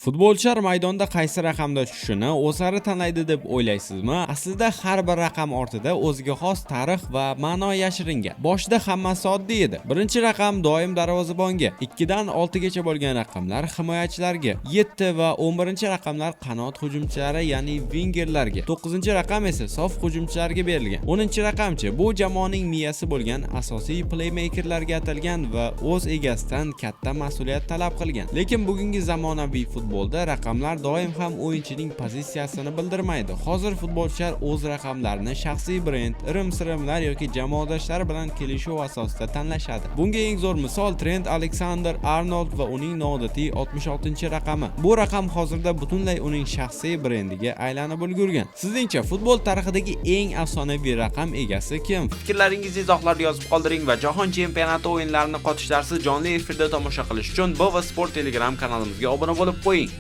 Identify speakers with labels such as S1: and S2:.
S1: Futbolchilar maydonda qaysi raqamda tushishini o'zlari tanlaydi deb o'ylaysizmi? Aslida har bir raqam ortida o'ziga xos tarix va ma'no yashiringan. Boshida hammasi oddiy edi. Birinchi raqam doim darvozabonga, 2 dan 6 gacha bo'lgan raqamlar himoyachilarga, 7 va 11 raqamlar qanot hujumchilari, ya'ni vingerlarga, 9 raqam esa sof hujumchilarga berilgan. 10 raqamchi bu jamoaning miyasi bo'lgan asosiy playmakerlarga atalgan va o'z egasidan katta mas'uliyat talab qilgan. Lekin bugungi zamonaviy futbolda raqamlar doim ham o'yinchining pozitsiyasini bildirmaydi. Hozir futbolchilar o'z raqamlarini shaxsiy brend, irim-sirimlar yoki jamoadoshlari bilan kelishuv asosida tanlashadi. Bunga eng zo'r misol Trent Alexander Arnold va uning noodatiy 66-raqami. Bu raqam hozirda butunlay uning shaxsiy brendiga aylanib ulgurgan. Sizningcha, futbol tarixidagi eng afsonaviy raqam egasi kim?
S2: Fikrlaringizni izohlarda yozib qoldiring va Jahon chempionati o'yinlarini qotishlarsiz jonli efirda tomosha qilish uchun BV Sport Telegram kanalimizga obuna bo'lib qo'ying.